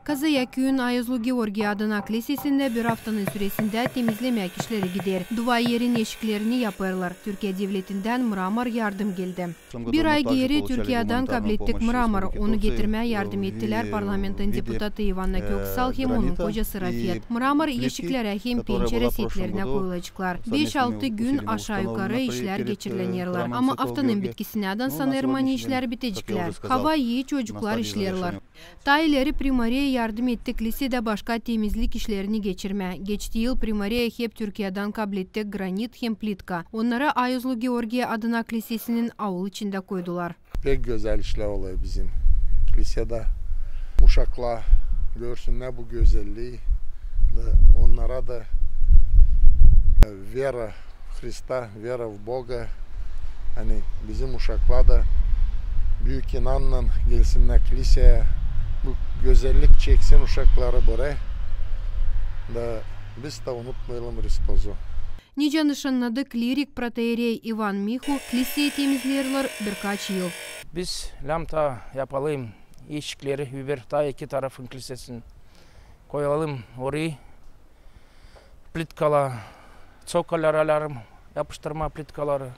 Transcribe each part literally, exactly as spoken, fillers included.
Kazaya küüyün Ayozlu Georgiy adına klisesindä bir aftanın süresindä temizlemäk işleri gider. Dua erin eşiklerini yapêrlar. Türkiye devletindän mramor yardım geldi. Bir ay geeri Türkiyedän kablettik mramor, onu getirmää yardım ettilär parlamentin deputatı İvanna Köksal hem onun kocası Rafet. Mramor eşiklerä hem pençere setlerinä koyulaceklar. Beş-altı gün aşaa-yukarı işlär geçirilenerlär, ama aftanın bitkisinädän sanêrım, ani işlär biteceklär. Hava ii, çocuklar işleerlär. Taa ileri primariya yardım etti klisedä başka temizlik işlerini geçirmää. Geçti yıl primariya hep Türkiyedän kabletti granit hem plitka. Onnarı Ayozlu Georgiy adına klisesinin aul içindä koydular. Pek gözäl işlär olêr bizim klisedä. Uşaklar görsünnär bu gözellii. Da onnara da vera Hrista, vera v Boga. Ani bizim uşaklar da büük inannan gelsinnär kliseyä, bu gözellik çeksin uşakları burayı. Da biz dä unutmayalım Hristozu. Nicä nışannadı klirik protoierey İvan Mihu, kliseyi temizleerlär birkaç yıl. Biz lääm taa yapalım eşikleri, öbür taa iki tarafın klisesin. Koyalım orayı plitkala, cokolları alêrım, yapıştırmaa plitkaları.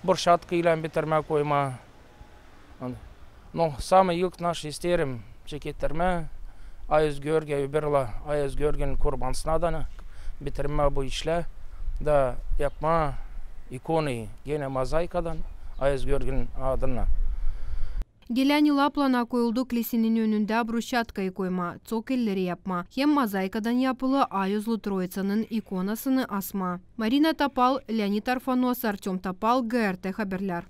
Bruşatkaylan bitirmää koymaa. No samay ilk naşı isteerim çekettirmää Ayoz Georgiy öbürlä, Ayoz Georgiynin kurbansına adına bitirmää bu işlär da yapmaa ikonayı genä mozaikadan Ayoz Georgiynin adına. Gelän yıla plana koyuldu klisenin önündä bruşatkayı koymaa, cokolları yapmaa hem mozaikadan yapılı Ayozlu Troitsanın ikonasını asmaa. Marina Topal, Leonid Arfanos, Artёm Topal, GRT Haberlär.